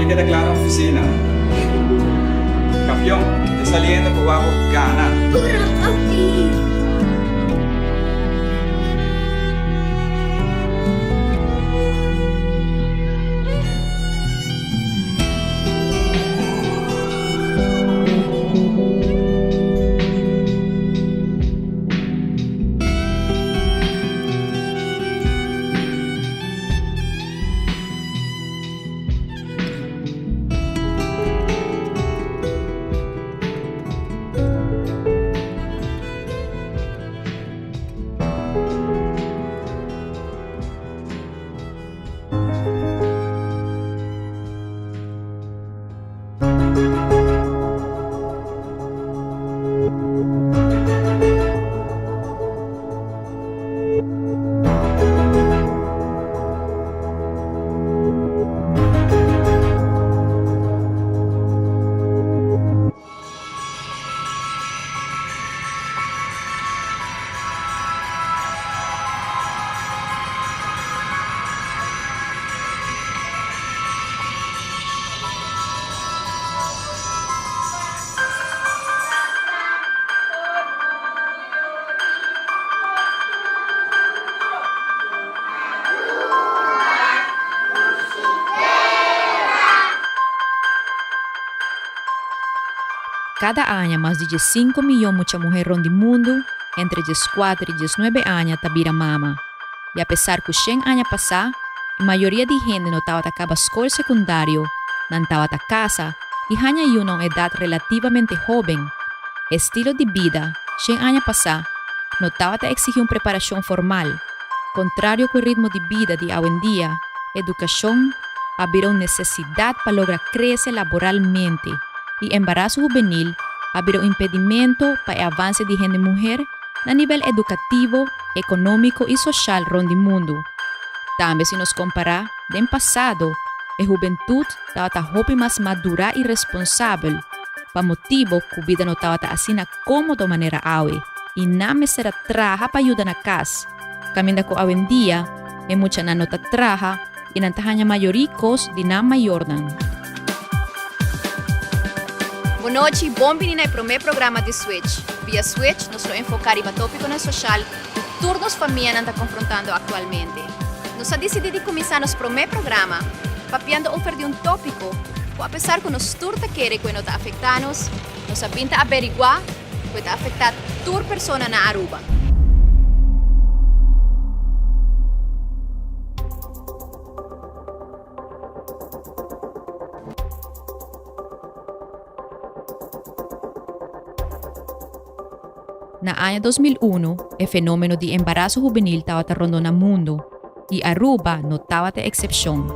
Papi a keda kla na ofisina. Kampion, e saliendo pa wak bo gana. Hurra papi! Kada aña mas di diesinko miyon mucha muher rond di mundu entre dieskuater i diesnuebe aña ta bira mama. I apesar ku shen aña pasá e mayoria di hende no tabata kaba skol sekundario, nan tabata kasa i haña yu na un edat relativamente hóben. E estilo di bida shen aña pasá no tabata eksigí un preparashon formal. Kontrario ku e ritmo di bida di awendia, edukashon a bira un nesesidat pa logra krese laboralmente i embaraso hubenil a bira un impedimento pa e avanse di hende muher na nivel edukativo, ekonómiko i soshal rònt di mundu. Tambe si nos kompará den pasado, e hubentut tabata hopi mas madurá i responsabel pa motibo ku bida no tabata asina kómodo manera awe i nan mester a traha pa yuda na kas, kaminda ku awendia e muchanan no ta traha i nan ta haña mayorí kos di nan mayornan. Bonochi, bon bini na e promé programa di Switch. Via Switch nos lo enfoká riba tópikonan soshal ku tur nos famianan ta konfrontando aktualmente. Nos a disidí di kuminsá nos promé programa papiando over di un tópiko ku apesar ku nos tur ta kere ku e no ta afektá nos, nos a bin ta aberiguá ku e ta afektá tur persona na Aruba. Na aña 2001 e fenómeno di embaraso hubenil tabata rondó na mundu i Aruba no tabata eksepshon.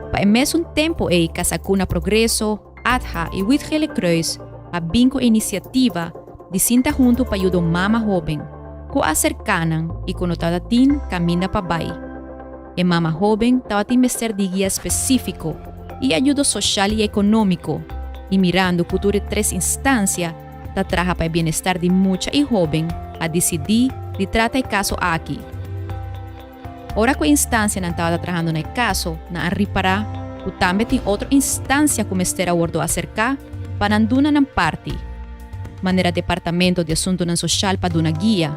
Pa e mesun tempu ei Casa Cuna Progreso, ATHA i Wit Gele Kruis a bin ku e inisiativa di sinta huntu pa yuda un mama hóben ku a aserká nan i ku no tabatin kaminda pa bai. E mama hóben tabatin mester di guia spesífiko i ayudo soshal i ekonómiko, i mirando ku tur e tres instansia ta traha pa e bienestar di mucha i hóben a disidí di trata e kaso aki. Ora ku e instansianan tabata trahando na e kaso, nan a ripará ku tambe tin otro instansia ku mester a wòrdu aserká pa nan duna nan parti, manera Departamento di Asuntunan Soshal pa duna guia.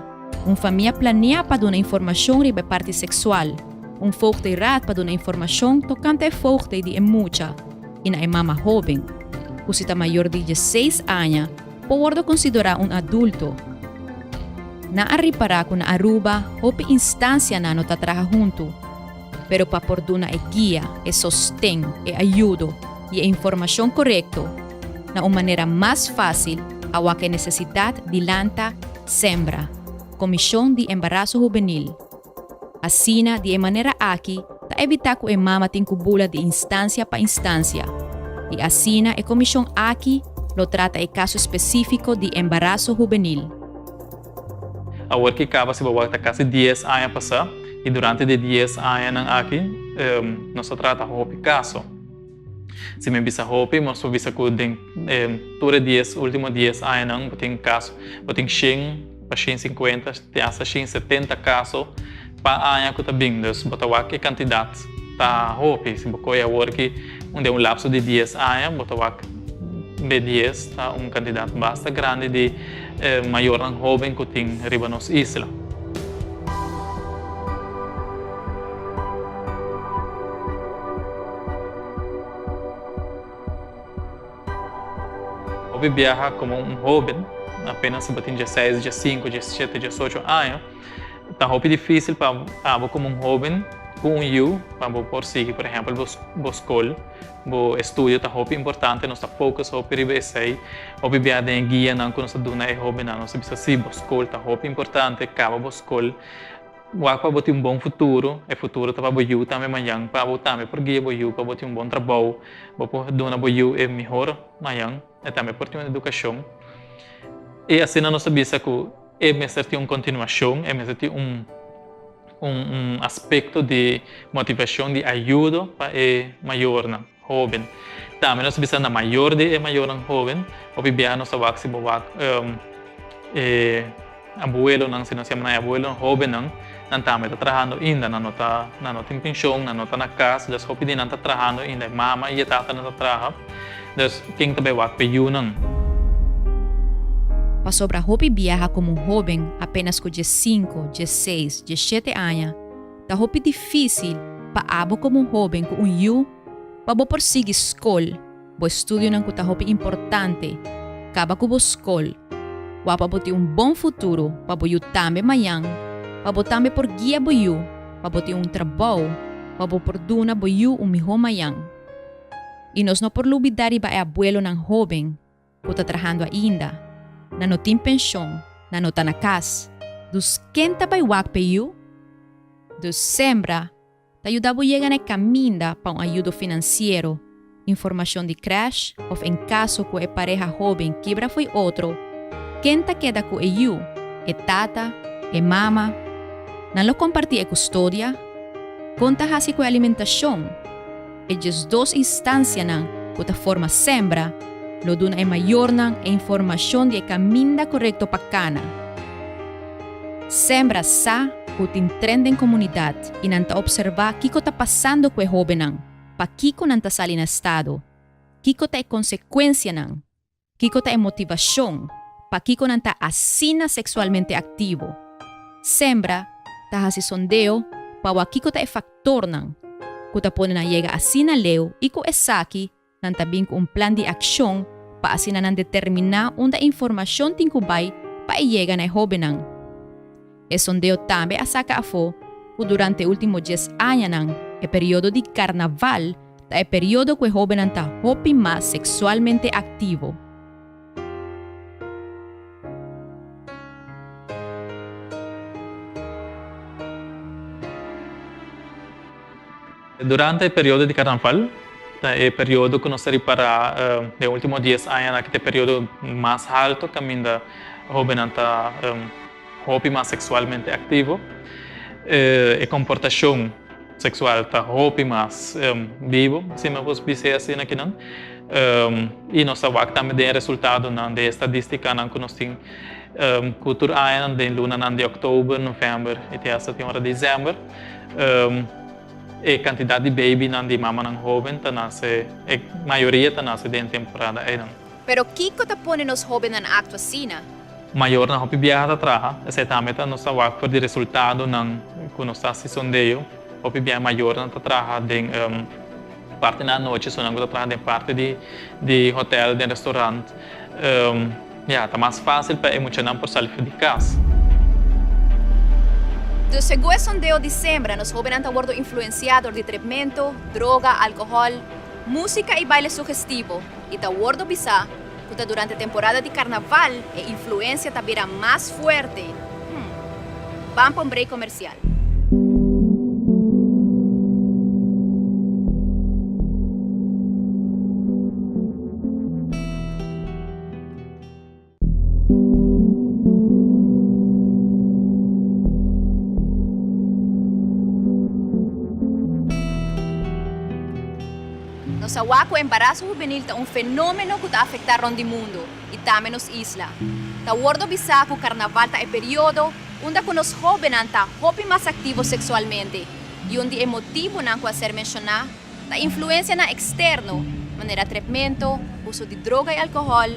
Un famia planea pa duna informashon riba e parti seksual, un voogdijraad pa duna informashon tokante e voogdij di e mucha i na e mama hóben, ku si ta mayor di diesseis aña por wòrdu konsiderá un adulto. Nan a ripará ku na Aruba hopi instansianan no ta traha huntu, pero pa por duna e guia, e sosten, e ayudo i e informashon korekto na un manera mas fásil a wak e nesesidat di lanta Sembra, Komishon di Embaraso Hubenil. Asina, di e manera aki, ta evitá ku e mama tin ku bula di instansia pa instansia. I asina e komishon aki lo trata e kaso spesífiko di embaraso hubenil. Awor ki kaba si bo wak ta kasi dies aña pasá i durante di e dies añanan aki nos a trata hopi kaso. Si mi bisa hopi, nos por bisa ku den tur e dies ultimo dies añanan bo tin kaso, bo tin shen pa shen sinkuenta te asta shen setenta kaso pa aña ku ta bin. Dus bo ta wak e kantidat ta hopi. Si bo kohe awor ki Un den un lapso di dies aña bo ta wak be dies ta un kantidat basta grandi di mayornan hoben ku tin riba nos isla. Hopi biaha komo un hoben, apenas si bo tin dieseis, diesinku, diesshete, diesocho aña, ta hopi difisil pa abo komo un hoben ku un yu pa bo por sigui por ehèmpel bo skol, bo estudio ta hopi importante, nos ta focus hopi riba esei. Hopi biaha den e guianan ku nos ta duna e hobennan nos ta bisa si bo skol ta hopi importante, kaba bo skol. Wak pa bo tin un bon futuro, e futuro ta pa bo yu tambe mañan, pa bo tambe por guia bo yu pa bo tin un bon trabou, bo por duna bo yu e mihor mañan, e tambe por tin un edukashon. I asina nos ta bisa ku e mester tin un kontinuashon, e mester tin un un aspekto di motivashon, di ayudo pa e mayornan hoben. Tambe nos ta bisa na mayor di e mayornan hoben, hopi biaha nos ta wak si bo wak e abuelonan, si nos yama nan e abuelonan, hobennan, nan tambe ta trahando ainda, nan no ta, nan no tin penshon, nan no ta na kas, dus hopi di nan ta trahando ainda, e mama i e tatanan ta traha, dus ken ta bai wak pa e yunan? Pasobra hopi biaha komo hoben apenas ku diesinku, diesseis, diesshete aña, ta hopi difísil pa abo komo un hoben ku un yu pa bo por sigui skol, Bo estudionan ku ta hopi importante. Kaba ku bo skol. Wak pa bo tin un bon futuro pa bo yu tambe mañan, pa bo tambe por guia bo yu, pa bo tin un trabou, pa bo por duna bo yu un mihó mañan. I nos no por lubidá riba e abuelonan hóben ku ta trahando ainda. Nan no tin penshon, nan no ta na kas. Dus ken ta bai wak p'e yu? Dus sembra Ta yuda bo yega na e kaminda pa un ayudo finansiero, informashon di krèsh òf en kaso ku e pareha hóben kibra fo'i otro, ken ta keda ku e yu, e tata, e mama? Nan lo kompartí e kustodia? Kon ta hasi ku e alimentashon? E diesdos instansianan ku ta forma Sembra lo duna e mayornan e informashon di e kaminda korekto pa kana. Sembra sa ku tin tren den komunidat i nan ta opservá kiko ta pasando ku e hóbennan, pakiko nan ta sali na estado, kiko ta e konsekuensianan, kiko ta e motivashon, pakiko nan ta asina seksualmente aktivo. Sembra ta hasi sondeo pa wak kiko ta e faktornan ku ta pone nan yega asina leu i ku esaki Nan ta bin ku un plan di akshon pa asina nan determiná unda e informashon tin ku bai pa e yega na e hóbennan. E sondeo tambe a saka afó ku durante e último djes añanan e periodo di karnaval ta e periodo ku e hóbennan ta hopi mas seksualmente aktivo. Durante e periodo di karnaval ta e periodo ku nos ta ripará den ultimo dies añanan aki ta e periodo mas halto kaminda hóbennan ta hopi mas seksualmente aktivo. E komportashon seksual ta hopi mas bibo, si mi por bis'é asina akinan. I nos ta wak tambe den e resultadonan, den e estadístikanan ku nos tin ku tur añanan den lunanan di òktober, novèmber i te asta tin ora desèmber. E kantidat di babynan di mamanan hoben ta nase, e mayoria ta nase den temporada einan. Pero kiko ta pone nos hobennan aktua asina? Mayornan hopi biaha ta traha, esei tambe ta nos ta wak for di resultadonan ku nos ta hasi sondeo. Hopi biaha mayornan ta traha den parti na anochi, esunnan ku ta traha den parti di di hotel, den restaurant. Ya, ta mas fácil pa e muchanan por sali for di cas. Dus segun e sondeo di sembra, nos hobennan ta wordo influencia dor di trepmento, droga, alcohol, musica y baile sugestivo y ta wordo bisa cu ta durante temporada di carnaval e influencia ta bira mas fuerte. Hmm. Ban pa un break comercial. Nos a wak ku embaraso hubenil ta un fenómeno ku ta afektá rònt di mundu i tambe nos isla. Ta wordo bisá ku karnaval ta e periodo unda ku nos hóbennan ta hopi mas aktivo seksualmente i un di e motibunan ku a ser menshoná. Ta influencianan externo, manera trepmento, uso di droga y alcohol,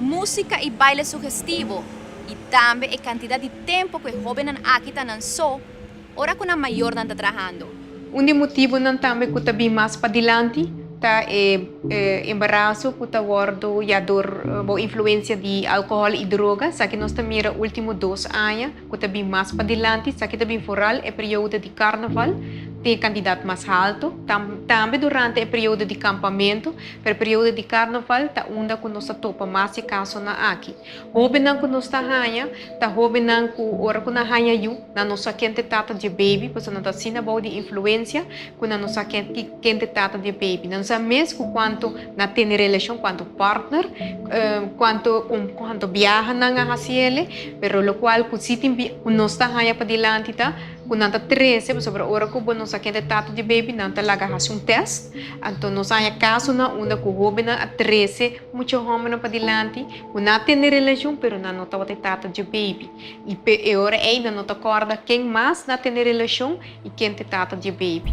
musica y baile sugestivo, y tambe e cantidad di tempo cu e hobennan aki ta nan so ora cu nan mayornan ta trahando. Un di motibonan tambe cu ta bin mas padilanti ta e embaraso cu ta wordo ya dor bo influencia di alcohol y droga. Esaki nos ta mira ultimo dos aña cu ta bin mas padilanti. Esaki ta bin vooral e periodo di carnaval tin e cantidad mas halto. Tambe durante e periodo di campamento, pero e periodo di carnaval ta unda cu nos ta topa mas e casonan aki. Hóbennan ku nos ta haña ta hóbennan ku ora ku nan haña yu, nan no sa ken ta e tata dje baby, pasobra nan ta asina bou di influensia ku nan no sa ken ken ta e tata di e baby. Nan no sa mes ku kuantu nan tene relashon, kuantu partner, kuantu kuantu biaha nan a hasi ele, pero lokual ku si tin ku nos ta haña padilanti ta ku nan ta trese, pasobra ora ku bo no sa ken ta e tata di e baby, nan ta laga hasi un tèst, anto nos haña kasonan unda ku hóbennan a trese mucha hòmbernan padilanti. Ku nan a tene relashon pero nan no tabata e tata dje baby. I pe e ora ei nan no ta kòrda ken mas nan a tene relashon i ken ta e tata dje baby.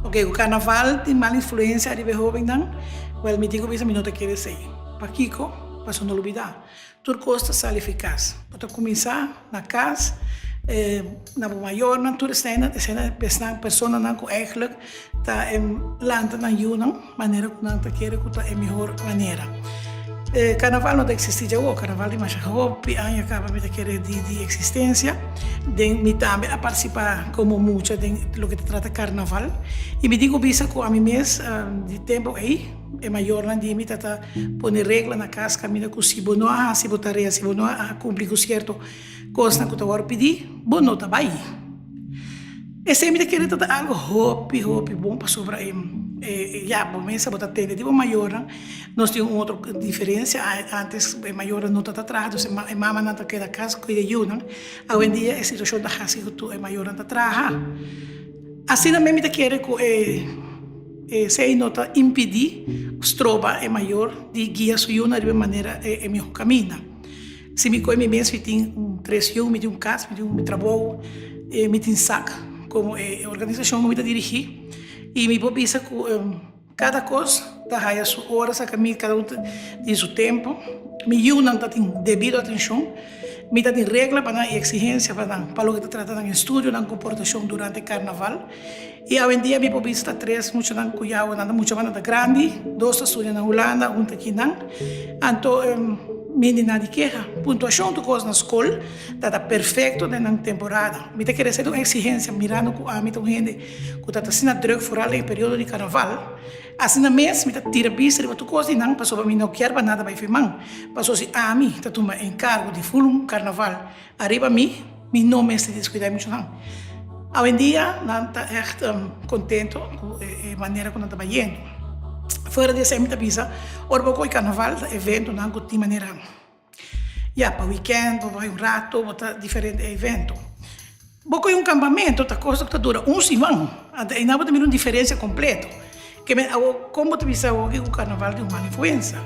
Oke, ku karnaval tin mal influensia ariba e hóbennan, wèl mi tin ku bisa mi no ta kere esei. Pakiko? Pasobra no lubidá, Tur kos ta sali fi kas. Bo ta kuminsá na kas, na bo mayornan, tur eseinan, eseinan esnan personanan ku eigentlik ta lanta nan yunan manera ku nan ta kere ku ta e mihor manera. Karnaval no ta eksistí djawo, karnaval di masha hopi aña kaba mi ta kere di di eksistensia. Den mi tambe a partisipá komo mucha den loke ta trata karnaval i mi tin ku bisa ku ami mes di tempu ei e mayornan di mi ta ta Pone regla na kas kaminda ku si bo no a hasi bo tarea, si bo no a kumpli ku sierto kosnan ku ta wòrdu pidí, bo no ta bai. Esei mi ta kere ta ta algu hopi, hopi bon pasobra e ya bo mesa bo ta tende di bo mayornan. Nos tin un otro diferensia, antes e mayornan no ta ta traha, dus e mamanan ta keda kas kuida e yunan. Awendia e situashon ta hasi ku tur e mayornan ta traha. Asina mi ta kere ku e. Esei no ta impidí o stroba e mayor di guia su yunan riba e manera e mihó kaminda. Si mi koe mi mes mi tin un tres yu, mi tin un kas, mi tin un trabou, mi tin sak komo e organisashon ku mi ta dirigí i mi por bisa ku kada kos ta haya su ora, sa kaminda kada un tin su tempu. Mi yunan ta tin debido atenshon. Mi ta tin regla pa nan i eksigensia pa nan pa loke ta trata nan estudio, nan komportashon durante karnaval. I awendia mi por bisa ta tres muchanan ku ya nan ta mucha mas nan ta grandi, dos ta studia na Hulanda, un ta kinan. Anto mi di nan di keha. Puntuashon tur kos na skol ta ta perfekto den nan temporada. Mi ta kere ser un eksigensia mirando ku ami ta un hende ku ta ta asina drùk foral den e periodo di karnaval. Asina mes mi ta tira bista riba tur kos di nan pasobra mi no kier pa nada bai firman. Pasobra si ami ta tuma enkargo di ful un karnaval ariba mi, mi no mester deskuidá e muchanan. Awendia nan ta ègt kontento ku e manera ku nan ta bayendo. Fuera di esei mi ta bisa ora bo kohe karnaval ta eventonan ku tin manera ya pa wikènt bo bai un rato bo ta diferente evento. Bo kohe un kampamento ta cosa ku ta dura un siman, anto einan bo ta mira un diferensia kompleto. Ke men awor kon bo ta bisa awor ku karnaval tin un mal influensia?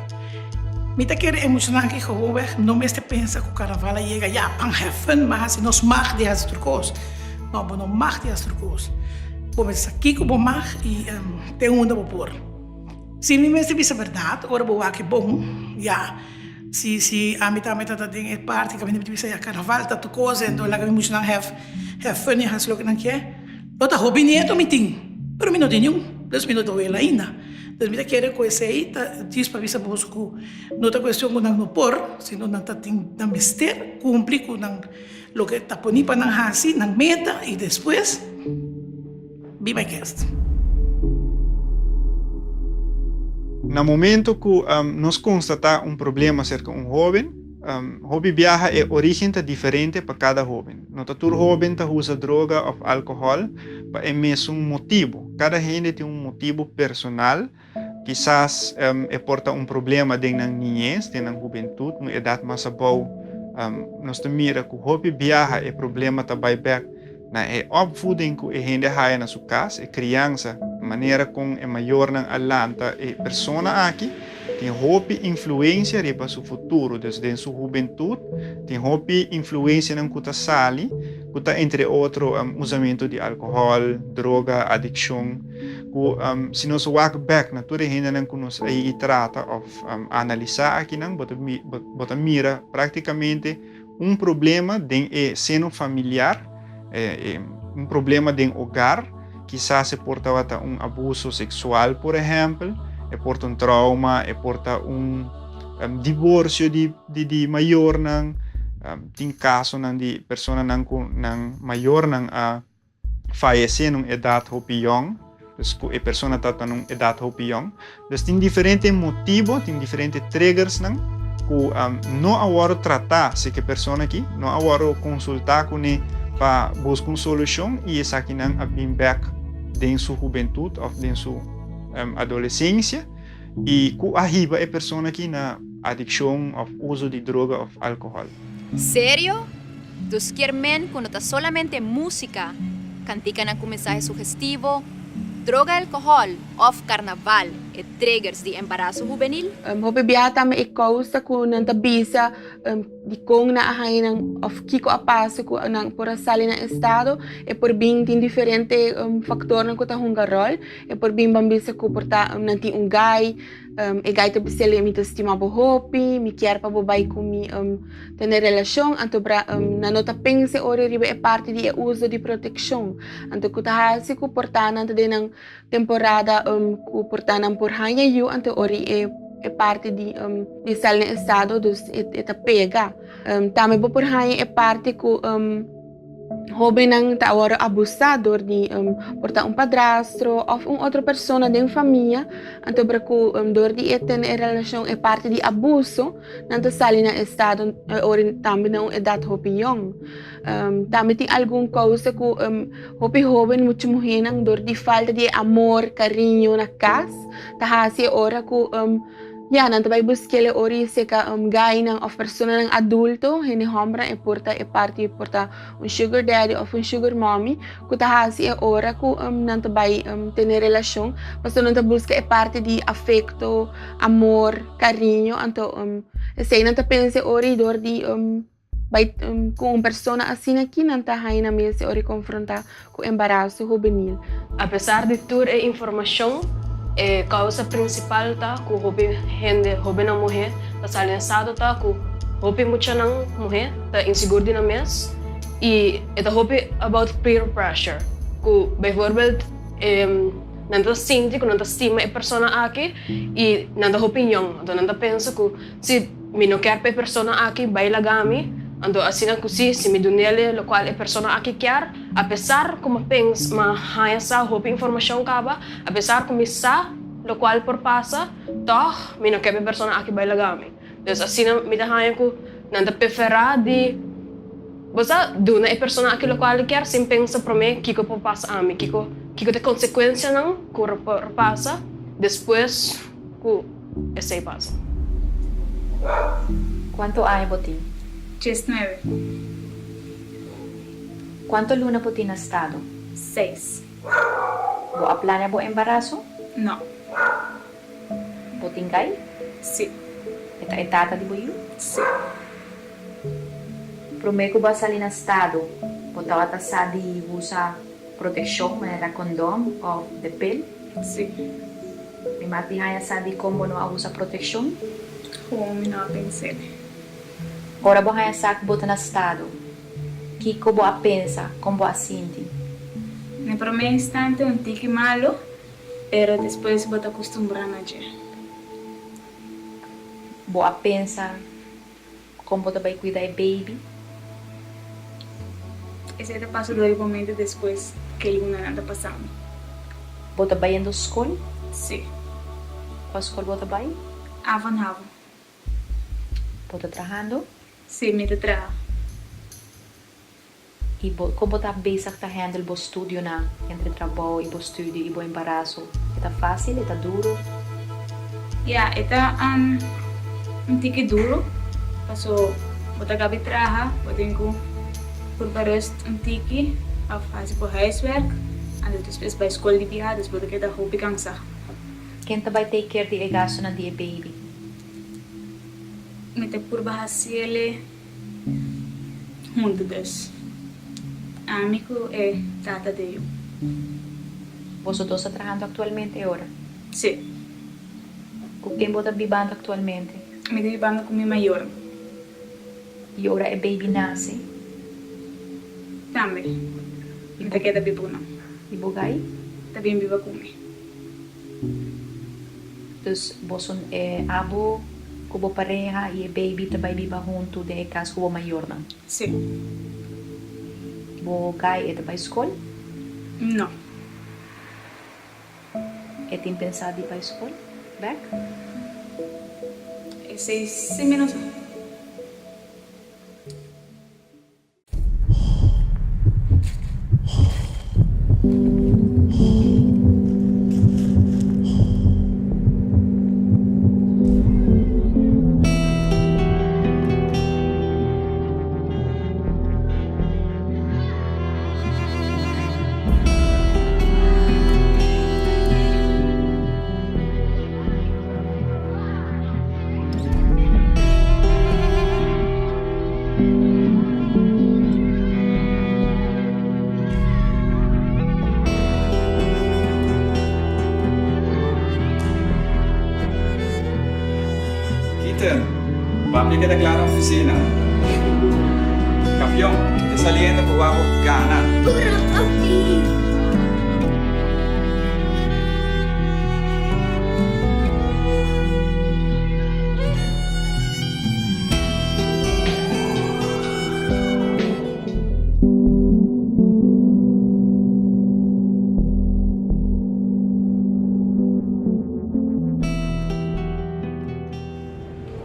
Mi ta kere e muchanan aki gewoonweg no mester pensa ku karnaval a yega ya pan have fun mas hasi nos mag di hasi tur kos. No, bo no mag di hasi tur kos. Bo mester sa kiko bo mag i te unda bo por. Si mi mester bisa bèrdat ora bo wak e bon ya. Si si ami tambe ta ta den e parti kaminda mi ta bisa ya karnaval ta tur kos ento laga mi muchanan have have fun i hasi loke nan ke. Lo ta hopi nieto mi tin pero mi no tin niun dus mi no ta wela ainda. Dus mi ta kere ku esei ta djis pa bisa boso ku no ta kuestion ku nan no por sino nan ta tin nan mester kumpli ku nan loke ta poni pa nan hasi nan meta i despues Be my guest. Na momento ku nos konstatá un problema serka un hóben, hopi biaha e orígen ta diferente pa kada hóben. No ta tur hóben ta usa droga òf alkohòl pa e mesun motibu. Kada hende tin un motibu personal. Kisas e por ta un problema den nan niñes, den nan hubentut, un edat mas abou. Nos ta mira ku hopi biaha e problema ta bai bèk na e opvoeding ku e hende a haya na su kas, e kriansa, manera kon e mayornan a lanta e persona aki. tin hopi influensia riba su futuro, dus den su hubentut tin hopi influensianan ku ta sali ku ta entre otro usamentu di alkohòl, droga, adikshon, ku si nos wak bèk na tur e hendenan ku nos a yegi trata òf analisá akinan bo ta bo ta mira práktikamente un problema den e seno familiar, un problema den hogar, kisas e por tabata un abuso seksual por ehèmpel, e por ta un trauma, e por ta un divorsio di di mayornan, tin kasonan di personanan ku nan mayornan a fayesé na un edat hopi yòn, dus ku e persona ta ta na un edat hopi yòn. Dus tin diferente motibo, tin diferente triggersnan ku no a wòrdu tratá si ku e persona aki, no a wòrdu konsultá kuné pa buska un solushon i esakinan a bin bèk den su hubentut òf den su adolesensia i ku a hiba e persona aki na adikshon òf uso di droga òf alkohòl. Serio? Dus kier men ku no ta solamente músika, kantikanan ku mensahe sugestivo, droga alkohòl òf karnaval e triggers di embaraso hubenil? Hopi biaha tambe e kousa ku nan ta bisa dikon nan a haña nan òf kiko a pasa ku nan por a sali na estado e por bin tin diferente faktornan ku ta hunga ròl. E por bin ban bisa ku por ta nan tin un gai. E gai ta bis'el, Mi ta stima bo hopi, mi kier pa bo bai ku mi tene relashon. Anto bra nan no ta pensa ora riba e parti di e uso di protekshon. Anto ku ta hasi ku por ta nan ta den nan temporada ku por ta nan por haña yu, anto ora e e parti di di sal na estado dus e ta pega. Tambe bo por haña e parti ku. Hóbennan ta awor abusá dor di por ta un padrastro òf un otro persona den famia, anto ora ku dor di e tene e relashon e parti di abuso, nan ta sali na estado ora tambe na un edat hopi yòn. Tambe tin algun kousa ku hopi hóben mucha muhénan dor di falta di e amor, kariño na kas ta hasi e ora ku Ya, nan ta bai busk'el e ora i seka gainan òf personanan adulto, hende hòmbernan e por ta e parti por ta un sugar daddy òf un sugar mommy ku ta hasi e ora ku nan ta bai tene relashon pasobra nan ta buska e parti di afekto, amor, kariño anto esei nan ta pensa e ora i dor di Bai ku un persona asina aki nan ta haña nan mes e ora di konfrontá ku embaraso hubenil. Apesar di tur e informashon, e kousa prinsipal ta ku hopi hende, hobennan muhé, ta sali na estado ta ku hopi muchanan muhé ta insigur di nan mes i e ta hopi about peer pressure ku bijvoorbeeld nan ta sinti ku nan ta stima e persona aki i nan ta hopi yòn anto nan ta pensa ku Si mi no kier pa e persona aki bai laga mi, anto asina ku si, si mi dun'el lokual e persona aki kier, apesar ku mi pens mi haña sa hopi informashon kaba, apesar ku mi sa lokual por pasa, tòg mi no kier pa e persona aki bai laga mi. Dus asina mi ta haña ku nan ta preferá di, bo sa, duna e persona aki lokual e kier sin pensa promé kiko por pasa ami, kiko kiko ta e konsekuensianan ku por pasa despues ku. Esei pasa. Kuantu aña bo tin? Diesnuebe. Kuantu luna bo tin na stado? Seis. Bo a plania bo embaraso? No. Bo tin gai? Si. E ta e tata di bo yu? Si. Promé ku bo a sali na stado, bo tabata sa di usa protekshon manera kondòm òf de pil? Si. Mi mag di haña sa dikon bo no a usa protekshon? Gewoon mi no a pens'é. Ora bo haña sa ku bo ta na stado, kiko bo a pensa? Kon bo a sinti? Na promé instante un tiki malu, pero despues bo ta kustumbrá na dje. Bo a pensa Kon bo ta bai kuida e baby? Esei ta pasa dor e momento despues ku e lunanan ta pasando. Bo ta bayendo skol? Si. Kua skol bo ta bai? Avon Havo. Bo ta trahando? Si, mi ta traha. I bo, kon bo ta bezig ta handle bo studionan entre trabou i bo studio i bo embaraso? E ta fácil? E ta duro? Ya, e ta un tiki duro, paso bo ta gabi traha, bo tin ku purba rust un tiki òf hasi bo huiswerk, anto despues bai skol di biaha, dus bo ta keda hopi kansá. Ken ta bai take care di e gastunan di e baby? Mi ta purba hasiele huntu dus. Ami ku e tata di yu. Boso dos ta trahando aktualmente e ora? Si. Ku ken bo ta bibando aktualmente? Mi ta bibando ku mi mayor. I ora e baby nase? Tambe. Mi ta keda biba ku nan. I bo gai? Ta bin biba ku mi. Dus boso e abo ku bo pareha i e baby ta bai biba huntu den e kas ku bo mayornan? Si. Bo gai e ta bai skol? No. E tin pensá di bai skol bèk? Esei si mi no sa. Keaton, Papia keda kla na ofisina. Kampion, mi ta saliendo pa wak bo gana. Pura papi!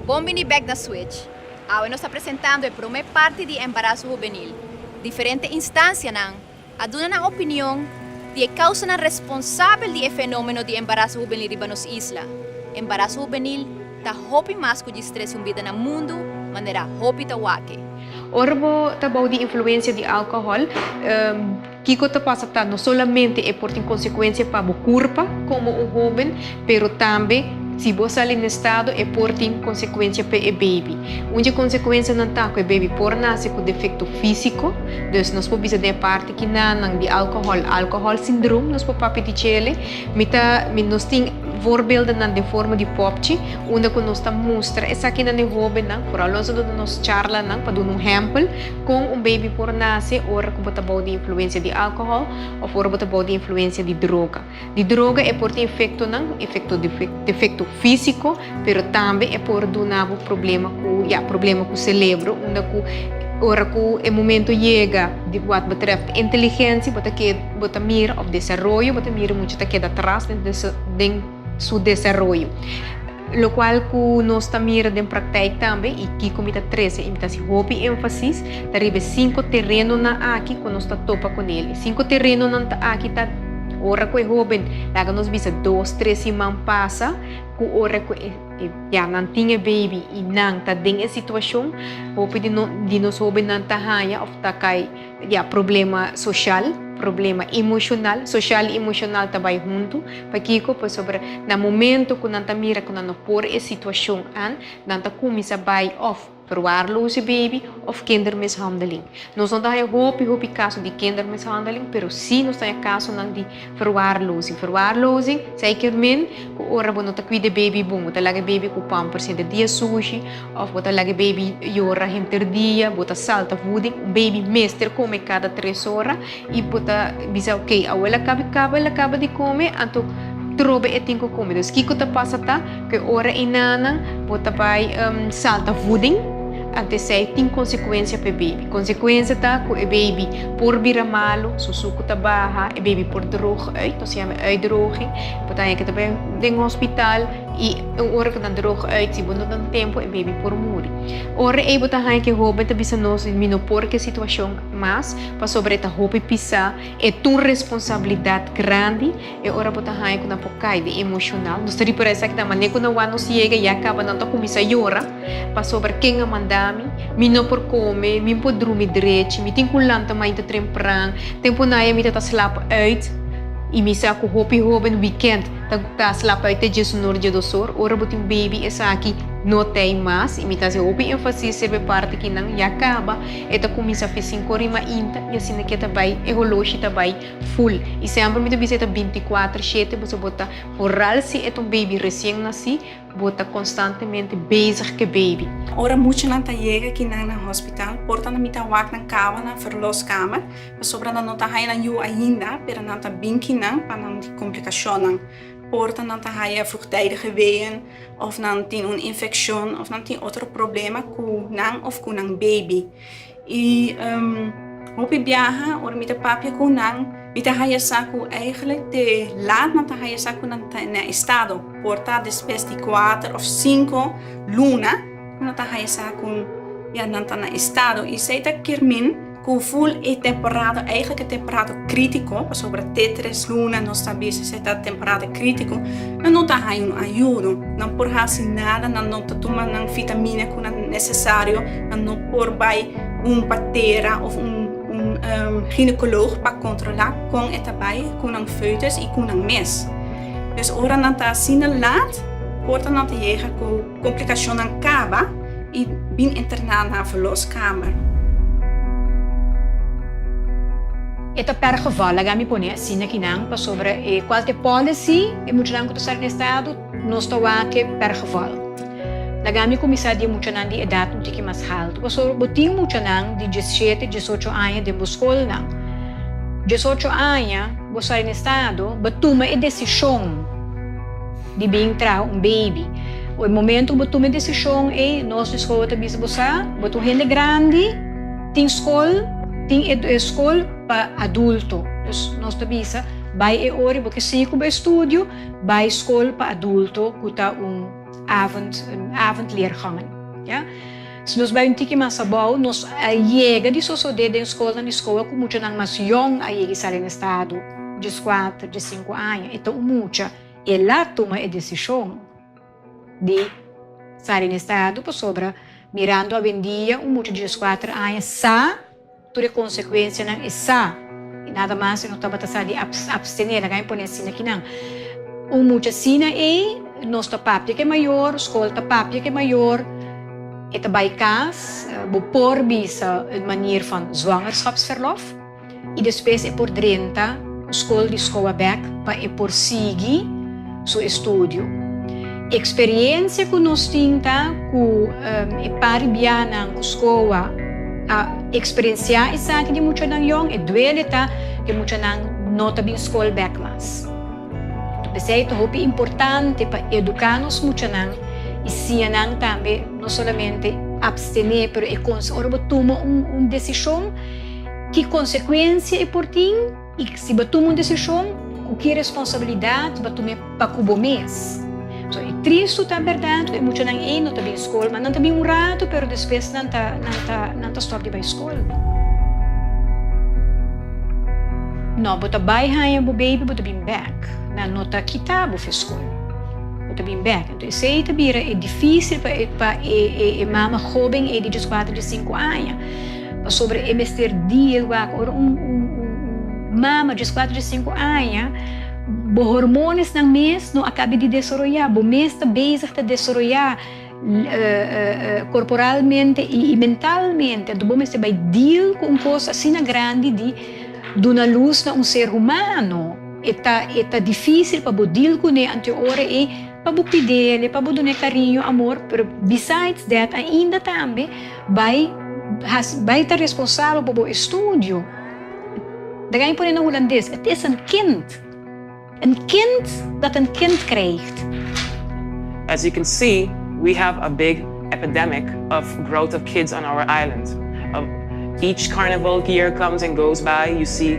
Bon bini bek na Switch. Awe nos ta presentando e prome parti di embaraso hubenil. Diferente instancianan a duna nan opinion di e causanan responsabel di e fenomeno di embaraso hubenil riba nos isla. Embaraso hubenil ta hopi mas cu djis trece un bida na mundu manera hopi ta wak e. Ora bo ta bou di influencia di alcohol, kico ta pasa ta no solamente e por tin consecuencia pa bo curpa como un hoben, pero tambe si bo sali na estado e por tin consecuencia pa e baby. Un dje consecuencianan ta cu e baby por nace cu defecto fisico, dus nos por bisa den e parti kinanan di alcohol, alcohol syndroom nos por papia di djele. Mi ta, mi nos tin voorbeeldennan den forma di popchi unda cu nos ta mustra esakinan den hobennan, vooral nos ta duna nos charlanan pa duna un hempel con un baby por nace ora cu bo ta bou di influencia di alcohol of ora bo ta bou di influencia di droga. Di droga e por tin efectonan, efecto defecto fisico, pero tambe e por duna bo problema cu, ya, problema cu celebro, unda cu ora cu e momento yega di wat betreft inteligencia bo ta keda, bo ta mira, of desaroyo, bo ta mira mucha ta keda atras den den su desaroyo. Locual cu nos ta mira den praktijk tambe y kico mi ta trece y mi ta haci hopi enfasis ta riba e cinco terenonan aki cu nos ta topa cu nel. E cinco terenonan ta aki ta ora cu e hoben laga nos bisa dos tres siman pasa cu ora cu e ya nan tin e baby y nan ta den e situacion hopi di di nos hobennan ta haya of ta cay Ya, problema social, problema emocional. Social y emocional ta bay hunto. Pakico? Pasobra na momento cu nan ta mira cu nan no por e situacion an, nan ta cuminsa bay of verwaarloze baby of kindermishandeling. Nos no ta haya hopi hopi caso di kindermishandeling, pero si nos ta haya casonan di verwaarlozing. Verwaarlozing, zeker min cu ora bo no ta cuida e baby bon, bo ta laga e baby cu pampers henter dia sushi, of bo ta laga e baby yora henter dia, bo ta salta voeding, un baby mester come cada tres ora y bo ta bisa ok, awo el a caba caba el a caba di come, anto trobe e tin cu come. Dus kico ta pasa ta cu e ora enanan bo ta bay salta voeding, anto esey tin consecuencia pa e baby. Consecuencia ta cu e baby por bira malo, su sucu ta baha, e baby por droog uit, nos yama uitdroging, bo ta haña ke ta bay den hospital y un ora cu nan droog uit, si bo no dan tempo e baby por muri. Ora ey bo ta haña ke hoben ta bisa nos mi no por ke situacion mas pasobra e ta hopi pisa, e ta un responsabilidad grandi, e ora bo ta haña cu nan por cay den emocional. Nos ta ripara esaki ta manera cu nan wak nos yega ya caba nan ta cuminsa yora. Pasobra ken a manda mi? Mi no por kome, mi por drumi drechi, mi tin ku lanta mainta trempran, tempu naya mi ta ta slap uit i mi sa ku hopi hoben wikènt ta ta slap uit te djes unor dje dos or, ora bo tin un baby esaki. no t'ei mas, i mi ta hasi hopi énfasis riba e parti ki nan ya kaba, e ta kuminsá fe sinkor i mainta i asina ke ta bai e holoshi ta bai full. I semper mi ta bisa e ta bintikuater shete pasobra bo ta vooral si e ta un baby resien nasí, Bo ta konstantemente bezig ku e baby. Ora muchanan ta yega kinan na hospital, por ta na mita wak nan kaba na verloskamer, pasobra nan no ta haya nan yu ainda, pero nan ta bin kinan pa nan di komplikashonnan. Por ta nan ta haya vroegtijdige weeën, of nan tin un infekshon, of nan tin otro problema ku nan of ku nan baby. I hopi biaha ora mi ta papia ku nan, mi ta haya sa ku eigenlijk te laat nan ta haya sa ku nan ta na estado. Por ta despues di kuater òf sinku luna ku nan ta haya sa ku ya nan ta na estado. I esei ta kier min ku ful e temporada, eigenlijk e temporada kritiko, pasobra te tres luna nos ta bisa esei ta temporada kritiko, nan no ta haya un ayudo. Nan por hasi nada, nan no ta tuma nan vitamina ku nan nesesario. Nan no por bai un partera of un un ginecoloog pa controla con e ta bai cu nan foetus y cu nan mes. Dus ora nan ta asina laat, por ta nan ta yega cu complicacionnan caba y bin interna na verloskamer. E ta per geval, laga mi pone asina kinan, pasobra e cual ta e policy, e muchanan cu ta sali na estado, nos ta wak per geval. Laga mi kuminsá di e muchanan di edat un tiki mas haltu, pasobra bo tin muchanan di diesshete, diesocho aña den bo skolnan. Diesocho aña bo sali na estado, bo tuma e desishon di bin traha un beibi. E momento ku bo tuma e desishon ei, nos di skol ta bisa bo sa, bo ta un hende grandi, tin skol, tin e skol pa adulto. Dus nos ta bisa, bai e ora bo ke sigui ku bo estudio, bai skol pa adulto ku ta un. Avond, avondleergangen, ja. Si nos bai un tiki mas abou, nos a yega di sosodé den skolnan di skola ku muchanan mas yòn a yega i sali na estado, dieskuater, diesinku aña. E ta un mucha, el a tuma e desishon di sali na estado pasobra mirando awendia un mucha di dieskuater aña sa Tur e konsekuensianan e sa, i nada mas e no tabata sa di abstené, laga mi pone asina kinan. Un mucha asina ei, nos ta papia ku e mayor, skol ta papia ku e mayor, e ta bai kas, bo por bisa un manier van zwangerschapsverlof, i despues e por drenta skol di skoa bèk pa e por sigui su estudio. Experiencia cu nos tin ta cu e par di bianan cu SCOA a experiencia esaki di muchanan yong, e duele ta cu e muchanan no ta bin scol bek mas. P'esey ta hopi importante pa educa nos muchanan y siña nan tambe no solamente abstene pero e ora bo tuma un decision ki consecuencia e por tin. I si bo tuma un desishon, ku ki responsabilidat bo tum'é pa ku bo mes? So, e tristu ta bèrdat ku e muchanan ei no ta bin skol, ma nan ta bin un ratu, pero despues nan ta nan ta nan ta stòp di bai skol. No, bo ta bai haña bo beibi, bo ta bin bèk. Nan no ta kita bo for skol. Bo ta bin bèk. Anto esei ta bira e difísil pa e pa e e e mama hóben ei di dieskuater, diesinku aña. Pasobra e mester deal wak ora un un un mama dieskuater diesinku aña bo hormonesnan mes no a kabe di desaroyá bo mes ta bezig ta desaroyá korporalmente i mentalmente anto bo mester bai deal ku un kos asina grandi di duna lus na un ser humano e ta e ta difísil pa bo deal kuné anto e ora ei pa bo pidele pa bo dun'é kariño amor pero besides that ainda tambe Bai hasi, bai ta responsabel pa bo estudio. Da ga pone na hulandes, het is een kind. Een kind dat een kind krijgt. As you can see, we have a big epidemic of growth of kids on our island. Each carnival year comes and goes by, you see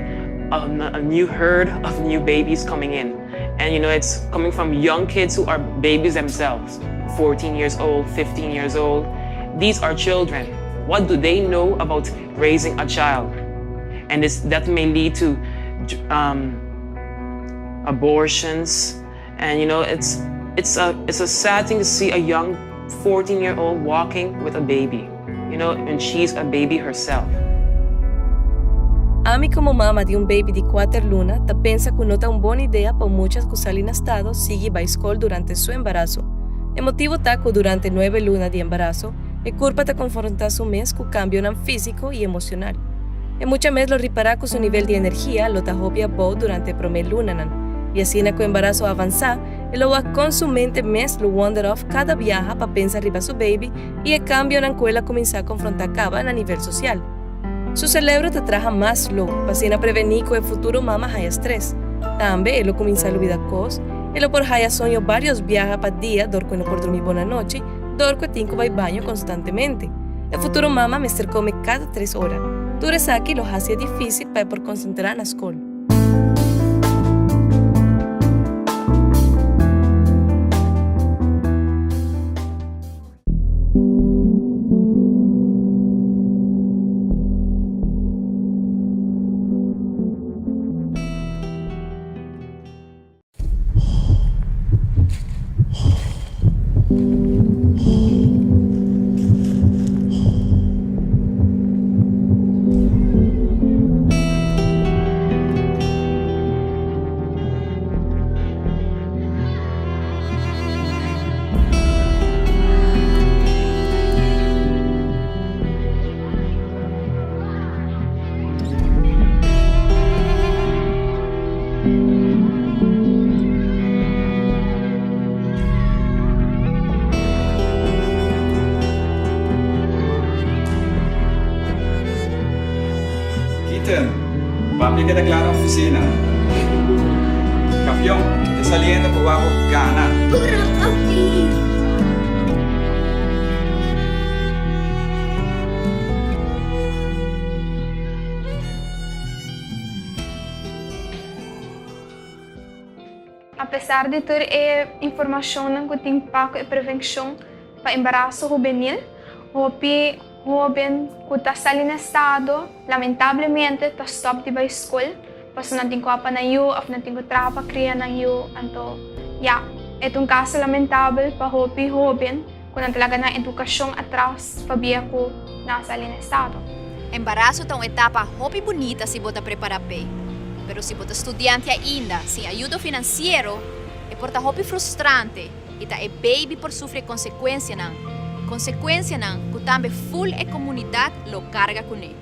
a, a new herd of new babies coming in. And you know, it's coming from young kids who are babies themselves, 14 years old, 15 years old. These are children. What do they know about raising a child? And this, that may lead to um, abortions. And you know, it's, it's, a, it's a sad thing to see a young 14 year old walking with a baby, you know, and she's a baby herself. Ami komo mama di un baby di kuater luna ta pensa ku no ta un bon idea pa un mucha ku sali na stado sigui bai skol durante su embaraso. E motibu ta ku durante nuebe luna di embaraso, e kurpa ta konfrontá su mes ku kambionan físiko i emoshonal. E mucha mes lo ripará ku su nivel di energia lo ta hopi abou durante e promé lunanan, i asina ku embaraso avansá, e lo wak kon su mente mes lo wander off kada biaha pa pensa riba su baby i e kambionan ku el a kuminsá konfrontá kaba na nivel sosial. Su selebro ta traha mas slow pa asina prevení ku e futuro mama haya stres. Tambe e lo kuminsá lubida kos, e lo por haya soño bários biaha pa dia dor ku e no por drumi bon anochi, dor ku e tin ku bai baño konstantemente. E futuro mama mester kome kada tres ora. Tur esaki lo hasi e difísil pa e por konsentrá na skol. Keaton, papia keda kla na ofisina. Kampion, e saliendo pa wak bo gana. Pura papi! Apesar di tur e informashonnan ku tin pa ku e prevenshon pa embaraso hubenil, hopi hóben ku ta sali na estado lamentablemente ta stòp di bai skol pasobra nan tin ku apa nan yu òf nan tin ku traha pa kria nan yu. Anto ya, e ta un kaso lamentabel pa hopi hóben ku nan ta laga nan edukashon atras pabia ku nan a sali na estado. Embaraso ta un etapa hopi bunita si bo ta prepara p'e. Pero si bo ta studiante ainda, sin ayudo finansiero, e por ta hopi frustrante i ta e baby por sufri e konsekuensianan, konsekuensianan ku tambe ful e komunidat lo karga kuné.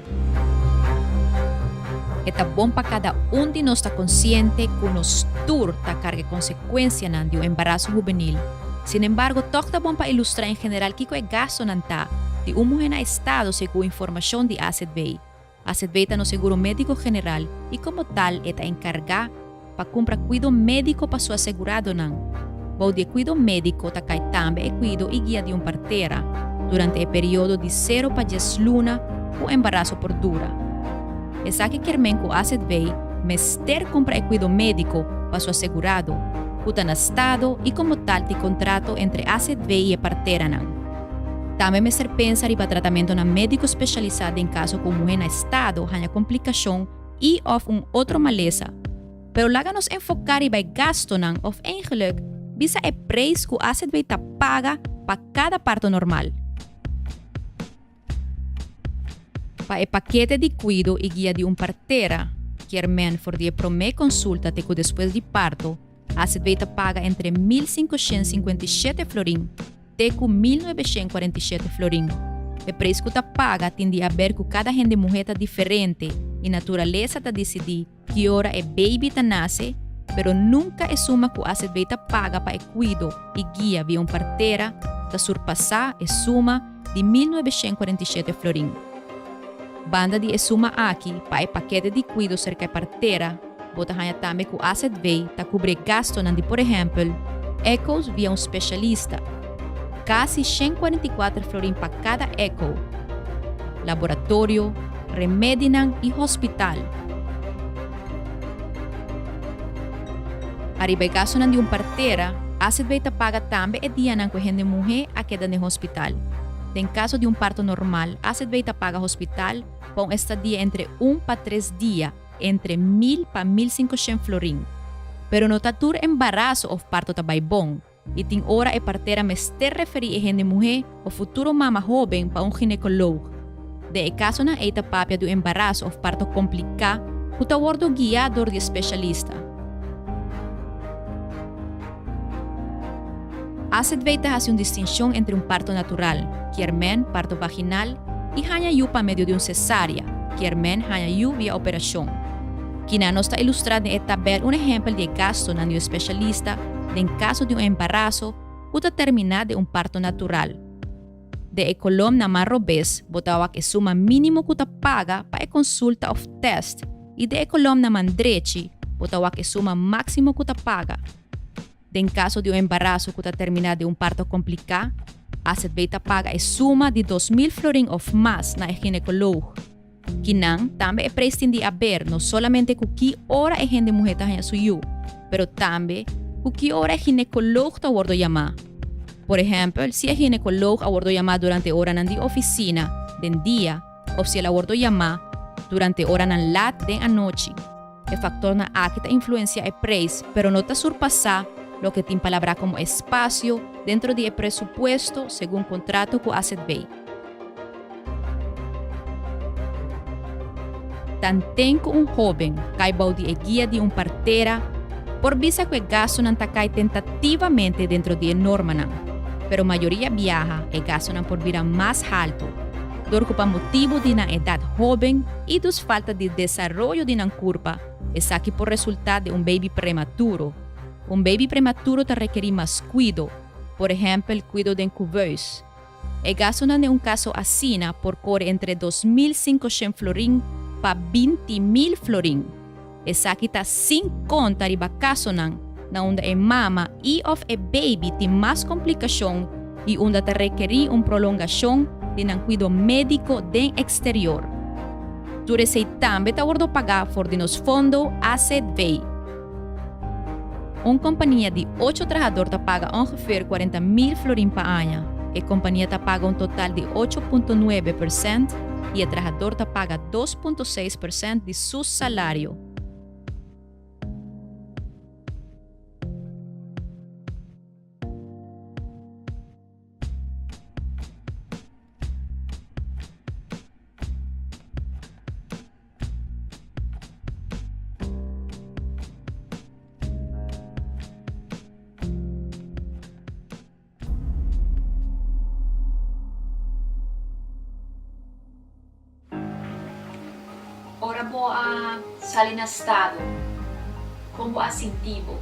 E ta bon pa kada un di nos ta konsiente ku nos tur ta karga e konsekuensianan di un embaraso hubenil. Sinembargo, tòg ta bon pa ilustrá en general kiko e gastonan ta di un muhé na estado segun informashon di AZB. AZB ta nos seguro médiko general i komo tal e ta enkargá pa kumpra kuido médiko pa su aseguradonan. Bou di e kuido médiko ta kai tambe e kuido i guia di un partera durante e periodo di sero pa dies luna ku embaraso por dura. Esaki kier men ku AZB mester kumpra e kuido médiko pa su asegurado ku ta na stado i komo tal tin kontrato entre AZB i e parteranan. Tambe mester pensa riba tratamentonan médiko spesialisá den kaso ku un muhé na estado haña komplikashon i òf un otro malesa. Pero laga nos enfoká riba e gastonan òf eigenlik bisa e preis ku AZB ta paga pa kada parto normal. Pa e pakete di kuido i guia di un partera, kier men for di e promé konsulta te ku despues di parto, AZB ta paga entre 1557 florin te ku 1947 florin. E preis ku ta paga tin di haber ku kada hende muhé ta diferente i naturalesa ta disidí ki ora e baby ta nase, pero nunka e suma ku AZB ta paga pa e kuido i guia via un partera ta surpasá e suma di 1947 florin. Banda di e suma aki pa e pakete di kuido serka e partera, bo ta haña tambe ku AZB ta kubri e gastonan di por ehèmpel echos via un spesialista, kasi 144 florin pa kada echo, laboratorio, remedinan i hospital. Ariba e gastonan di un partera, AZB ta paga tambe e dianan ku e hende muhé a keda den hospital. Den kaso di un parto normal, AZB ta paga hospital pa un estadia entre un pa tres dia, entre mil pa 1500 florin. Pero no ta tur embaraso òf parto ta bai bon, i tin ora e partera mester referí e hende muhé òf futuro mama hóben pa un ginekoloog. Den e kasonan ei ta papia di un embaraso òf parto kompliká ku ta wòrdu guiá dor di e speshalista. AZV ta hasi un distinshon entre un parto natural, kier men parto vaginal, i haña yu pa medio di un sesárea, kier men haña yu via operashon. Kina nos ta ilustrá den e tabèl un ehèmpel di e gastunan di un speshalista den kaso di un embaraso ku ta terminá den un parto natural. Den e kolom na man robes bo ta wak e suma mínimo ku ta paga pa e konsulta òf tèst i den e kolom na man drechi bo ta wak e suma máksimo ku ta paga. Den kaso di un embaraso ku ta terminá den un parto kompliká, AZB ta paga e suma di 2000 florin òf mas na e ginekoloog. Kinan, tambe e preis tin di aber no solamente ku ki ora e hende muhé ta haña su yu, pero tambe ku ki ora e ginekoloog ta wordo yamá. Por ehèmpel, si e ginekoloog a wordo yamá durante oranan di ofisina den dia òf si el a wordo yamá durante oranan lat den anochi. E faktornan aki ta influensiá e preis, pero no ta surpasá loke tin palabrá komo espasio dentro di e presupuesto segun kontrato ku AZB. Tanten ku un hóben kai bou di e guia di un partera, por bisa ku e gastunan ta kai tentativamente dentro di e normanan, pero mayoria biaha e gastunan por bira mas haltu dor ku pa motibu di nan edat hóben i dus falta di desaroyo di nan kurpa, esaki por resultá den un baby prematuro. Un baby prematuro ta rekerí mas kuido, por ehèmpel kuido den kuveus. E gastunan den un kaso asina por kore entre 2500 florin pa 20.000 florin. Esaki ta sin konta riba kasonan na unda e mama i òf e baby tin mas komplikashon i unda ta rekerí un prolongashon di nan kuido médiko den eksterior. Tur esei tambe ta wordo pagá for di nos fondo AZV. Un kompania di ocho trahador ta paga ongeveer 40.000 florin pa aña. E kompania ta paga un total di 8.9% i e trahador ta paga 2.6% di su salario. Ora bo a sali na stado, kon bo a sinti bo?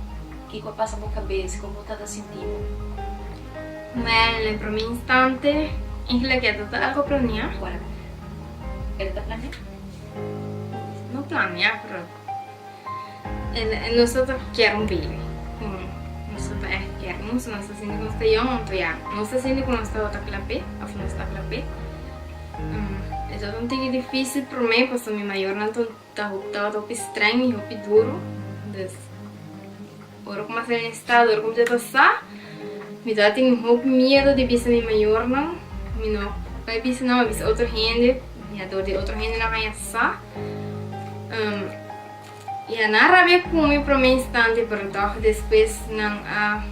Kiko a pasa bo kabes? Kon bo tabata sinti bo? Wel, den prome instante, eigenlijk e ta algo planea. E ta planea? No planea, pero nos ta kier un baby. Nos ta echt kier un, so nos ta sinti ku nos ta yong, anto ya, nos ta sinti ku nos tabata kla p'e, òf nos ta kla p'e. E tabata un tiki difísil promé, pasobra mi mayornan tabata hopi streng i hopi duru. Dus, ora ku mi a sali na estado, ora ku mi tabata sa, mi tabatin hopi miedu di bisa mi mayornan. Mi no bai bisa nan, mi a bisa otro hende, ya dor di otro hendenan haña sa. Ya nan a rabia ku mi promé instante, pero tòg despues nan a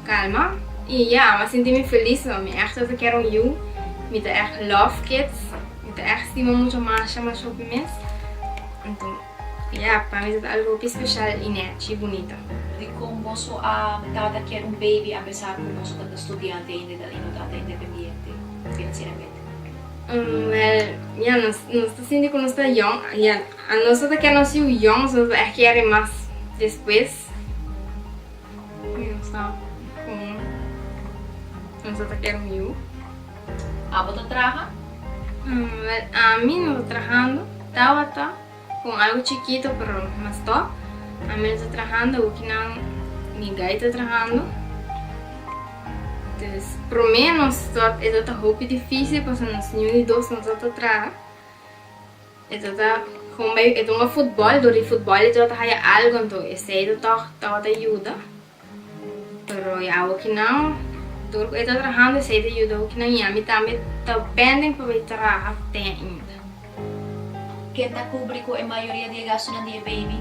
kalma. I ya, mi a sinti mi felis, mi ègt tabata kier un yu. Mi ta ègt love kids, mi ta ègt stima mucha masha masha hopi mes. Anto, ya, pa mi tabata algu hopi speshal i nèchi i bunita. Dikon boso a tabata kier un baby apesar ku boso tabata studiante ainda i no tabata independiente finansieramente? Wel, ya, nos, nos ta sinti ku nos ta yong. Ya, nos ta kere nos yu yong, so nos ta ègt kere mas despues. Mi no sa kon nos ta kere un yu. Abo ta traha? Wel, ami no ta trahando. Tabata kon algu chikito, pero mas tòg. Ami no ta trahando, awor mi gai ta trahando. Dus promé nos ta e ta hopi difícil pasobra nos niun di dos no ta traha. E ta ta kon bai e ta hunga futbòl dor di futbòl e ta haya algu anto esei ta tòg tabata yuda. Pero ya awokinan dor ku e ta trahando esei ta yuda awokinan i ami tambe ta pending pa bai traha te ainda. Ken ta kubri ku e mayoria di e gastunan di e baby?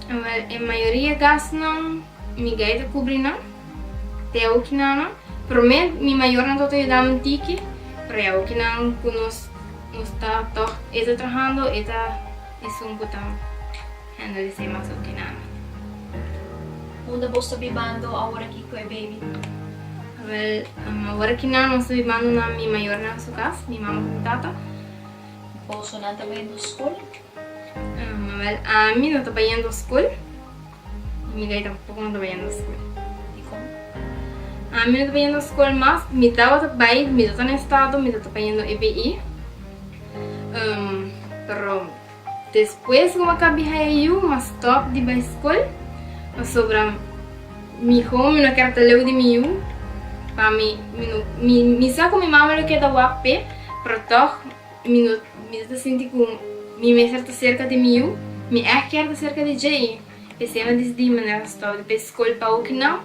Wèl e mayoria gastunan mi gai ta kubri nan. Te awokinan prome mi mayornan tabata yuda mi un tiki, pero e awokinan ku nos nos ta tòg e ta trahando e ta esun ku ta handle esei mas awokinan. Unda boso ta bibando awor aki ku e baby? Wel, awor aki nan nos ta bibando na mi mayornan su kas, mi mama ku mi tata. Bosonan ta bayendo skol? Wel, ami no ta bayendo skol. I mi lei tampoko no ta bayendo skol. Dikon? Ami no ta bayendo skol mas. Mi tabata bai, mi ta na estado, mi ta bayendo EBI. Pero despues ku mi a kaba haya yu, mi a stòp di bai skol pasobra miho mi no kier ta leu di mi yu. Pa mi, mi no, mi sa ku mi mama lo keda wak p'e, pero tòg mi no, mi ta sinti ku mi mester ta serka di mi yu. Mi ègt kier ta serka di dje i p'esei mi a disidí manera stòp di bai skol pa okinan,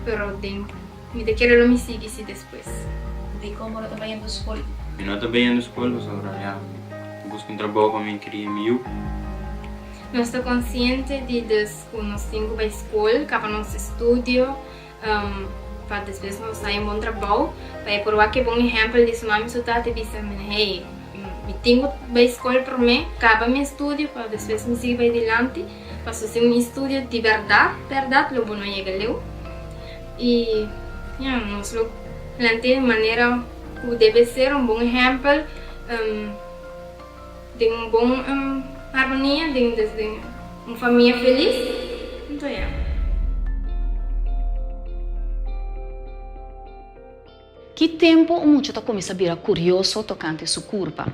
pero den. Mi ta kere lo mi sigui si despues. Dikon bo no ta bayendo skol? Mi no ta bayendo skol pasobra ya mi buska un trabou pa mi kria mi yu. Nos ta konsiente di dus ku nos tin ku bai skol, kaba nos estudio pa despues nos haña un bon trabou. Pa e por wak e bon ehèmpel di su mami su tata i bisa mi, hey, mi tin ku bai skol promé, kaba mi estudio pa despues mi sigui bai dilanti. Pasobra sin un estudio di bèrdat, bèrdat lo bo no yega leu. I ya, nos lo plant'é di manera ku debe ser un bon ehèmpel, den un bon harmonia, den un famia felis. Anto ya. Ki tempu un mucha ta kuminsá bira kurioso tokante su kurpa?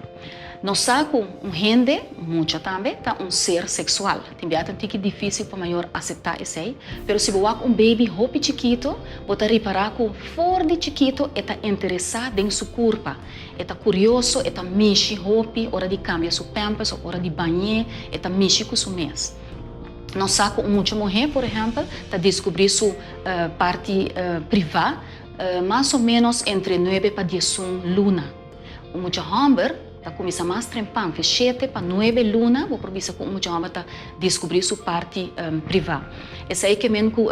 Nos sa ku un hende, un mucha tambe, ta un ser seksual. Tin bia ta un tiki difísil pa mayor aseptá esei, pero si bo wak un beibi hopi chikitu, bo ta ripará ku for di chikitu e ta interesá den su kurpa. E ta kurioso, e ta mishi hopi ora di kambia su pampers òf ora di bañ'é, e ta mishi ku su mes. Nos sa ku un mucha muhé, por ehèmpel, ta deskubrí su parti privá Mas o ménos entre nuebe pa diesun luna. Un mucha hòmber ta kuminsá mas trempan, fe shete pa nuebe luna bo por bisa ku un mucha hòmber ta deskubrí su parti privá. Esei ke men ku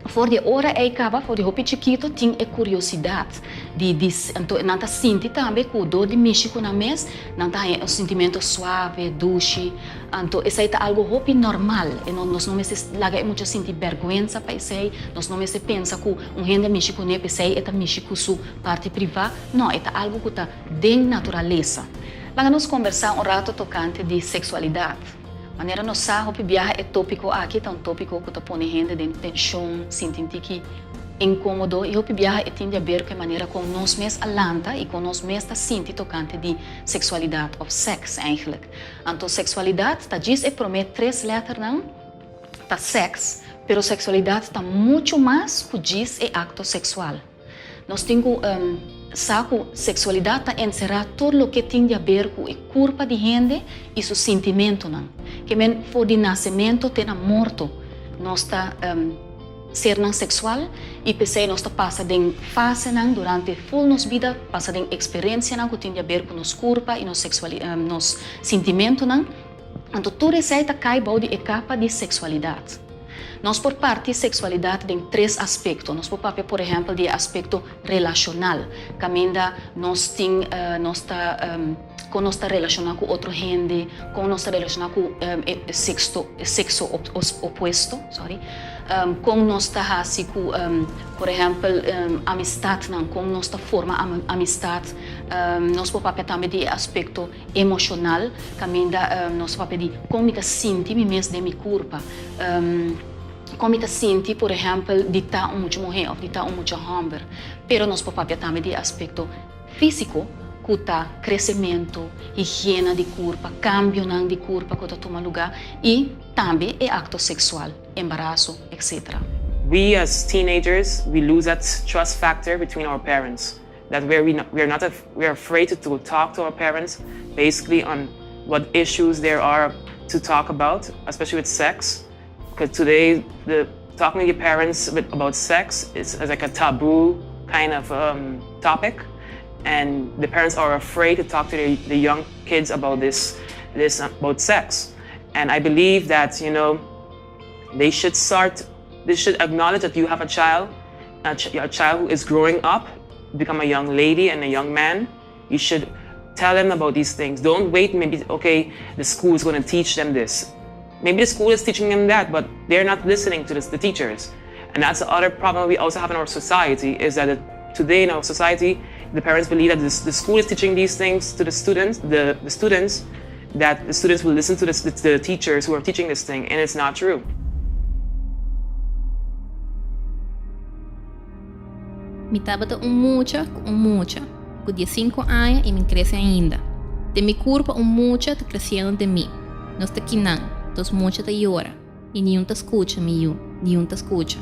for di e ora ei kaba, for di hopi chikitu, tin e kuriosidat di di anto nan ta sinti tambe ku dor di mishi ku nan mes nan ta haña un sintimentu suave, dushi. Anto esei ta algo hopi normal e no nos no mester laga e mucha sinti bèrgwensa pa esei, nos no mester pensa ku un hende a mishi kuné p'esei e ta mishi ku su parti privá, no e ta algo ku ta den naturalesa. Laga nos kombersá un rato tokante di seksualidat. Manera nos sa hopi biaha e tópiko aki ta un tópiko ku ta pone hende den tenshon, sinti un tiki inkomodo i hopi biaha e tin di aber ku e manera kon nos mes a lanta i kon nos mes ta sinti tokante di seksualidat òf sèks eigentlik. Anto seksualidat ta djis e promé tres lèternan ta sèks, pero seksualidat ta muchu mas ku djis e akto seksual. Nos tin ku sa ku seksualidat ta enserá tur loke tin di aber ku e kurpa di hende i su sintimentunan. Ke men for di nasementu te na morto nos ta. Sernan seksual i p'esei nos ta pasa den fasenan durante ful nos bida, pasa den eksperensianan ku tin di aber ku nos kurpa i nos seksuali nos sintimentunan. Anto tur esei ta kai bou di e kapa di seksualidat. Nos por parti seksualidat den tres aspekto. Nos por papia por ehèmpel di e aspekto relashonal, kaminda nos tin nos ta kon nos ta relashoná ku otro hende, kon nos ta relashoná ku e seksto e sekso opuesto, sorry, kon nos ta hasi ku por ehèmpel amistatnan, kon nos ta forma amistat. Nos por papia tambe di e aspekto emoshonal, kaminda nos ta papia di kon mi ta sinti mi mes den mi kurpa. Kon mi ta sinti, por ehèmpel, di ta un mucha muhé òf di ta un mucha hòmber. Pero nos por papia tambe di e aspekto físiko, ku ta kresementu, higiena di kurpa, kambionan di kurpa ku ta tuma lugá i tambe e akto seksual, embaraso, etcetera. We as teenagers we lose that trust factor between our parents that we we are not we are afraid to talk to our parents basically on what issues there are to talk about especially with sex because today the talking to your parents about sex is like a taboo kind of um, topic and the parents are afraid to talk to the, the young kids about this this about sex and i believe that you know they should start they should acknowledge that you have a child a, ch a child who is growing up become a young lady and a young man you should tell them about these things. Don't wait, maybe, okay, the school is going to teach them this. Maybe the school is teaching them that, but they're not listening to the teachers. And that's the other problem we also have in our society is that today in our society, the parents believe that the school is teaching these things to the students, the, the students, that the students will listen to the, the teachers who are teaching this thing, and it's not true. Mi tabata un mucha ku un mucha, ku diesinku aña i mi krese ainda. Den mi kurpa un mucha ta kresiendo den mi. Nos ta kinan, dos mucha ta yora, i niun ta skucha, mi yu, niun ta skucha.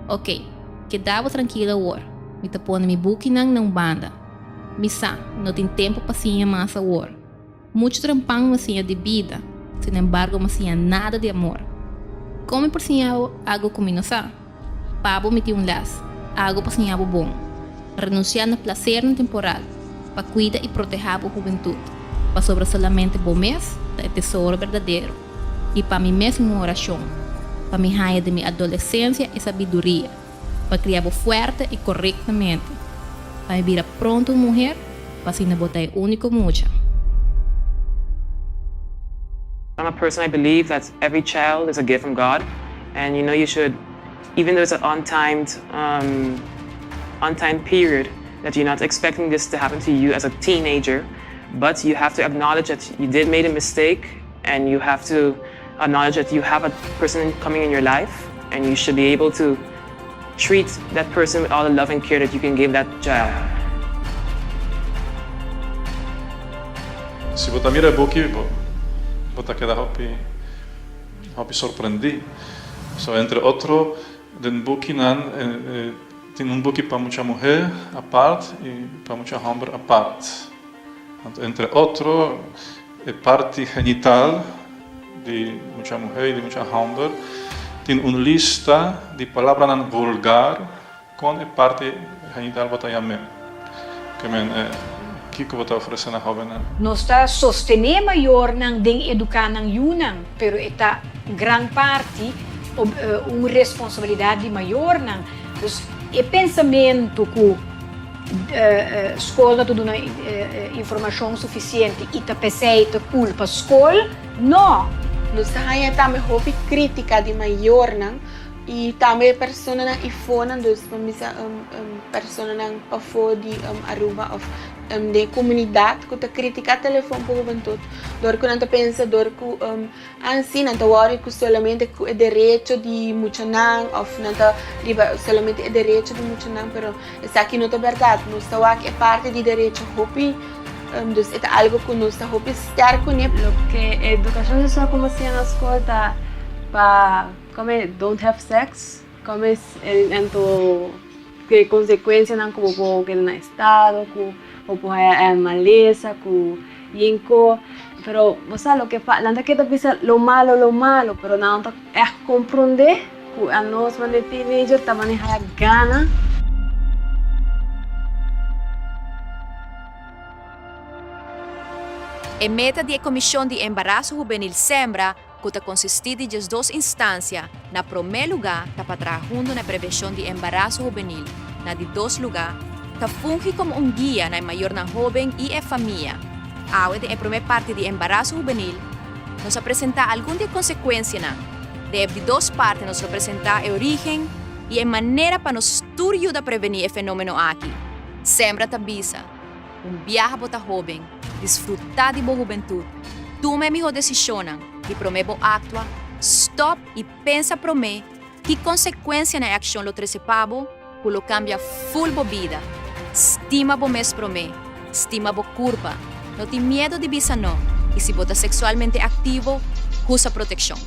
Oké, keda bo trankil awor, mi ta pone mi bukinan na un banda. Mi sa, no tin tempu pa siña mas awor. Muchu trempan mi siña di bida, sin embargo mi siña nada di amor. Kon mi por siña bo algu ku mi no sa? Pa bo mi tin un lès, algu pa siña bo bon. Renunsiá na plasernan temporal pa kuida i protehá bo hubentut, pasobra solamente bo mes ta e tesoro berdadero. I pa mi mes un orashon, pa mi haña den mi adolesensia e sabiduria pa kria bo fuerte i korektamente, pa mi bira pronto un muher. Pa asina bo ta e úniko mucha. I'm a person I believe that every child is a gift from God and you know you should even though it's an untimed um untimed period that you're not expecting this to happen to you as a teenager but you have to acknowledge that you did made a mistake and you have to acknowledge that you have a person coming in your life and you should be able to treat that person with all the love and care that you can give that child. Si bo ta mira e buki bo bo ta keda hopi hopi sorprendí. So entre otro den bukinan tin un buki pa mucha muhé apart i pa mucha hòmber apart. Anto entre otro e parti genital di mucha muhé i di mucha hòmber tin un lista di palabranan vulgar kon e parti genital bo ta yam'é. Ke men kiko bo ta ofresé na hóbennan? Nos ta sostené mayornan den eduká nan yunan, pero e ta gran parti un responsabilidat di mayornan. Dus e pensamentu ku. Skol no ta duna informashon sufisiente i ta p'esei ta kulpa skol? No! Nos ta haña tambe hopi krítika di mayornan i tambe personanan ifonan, dus por bisa personanan pafó di Aruba òf den e komunidat ku ta kritiká telefòn pa hubentut dor ku nan ta pensa dor ku Ansi nan ta wòrdu ku solamente ku e derecho di muchanan òf nan ta riba solamente e derecho di muchanan, pero esaki no ta bèrdat. Nos ta wak e parti di derecho hopi, dus e ta algu ku nos ta hopi stèrk kuné. Loke edukashon seksual ku nos siña na skol ta pa kome don't have sex, kome anto e konsekuensianan ku bo por keda na estado, ku bo por haya malesa, ku yinko, pero bo sa loke pa nan ta keda bisa lo malo lo malo, pero nan no ta ègt komprondé ku anos manera teenager ta manera haya gana. E meta di e Komishon di Embaraso Hubenil Sembra ku ta konsistí di diesdos instansia, na promé lugá ta pa traha huntu na e prevenshon di embaraso hubenil, na di dos lugá, ta fungi komo un guia na e mayornan hóben i e famia. Awe den e promé parti di embaraso hubenil, nos a presentá algun di e konsekuensianan. Den e di dos parti nos lo presentá e orígen i e manera pa nos tur yuda prevení e fenómeno aki. Sembra ta bisa. Un biaha bo ta hóben, disfrutá di bo hubentut, tuma e mihó desishonnan i promé bo aktua, stòp i pensa promé ki konsekuensianan e akshon lo trese pa bo ku lo kambia ful bo bida. Stima bo mes promé, stima bo kurpa, no tin miedu di bisa no i si bo ta seksualmente aktivo, usa protekshon.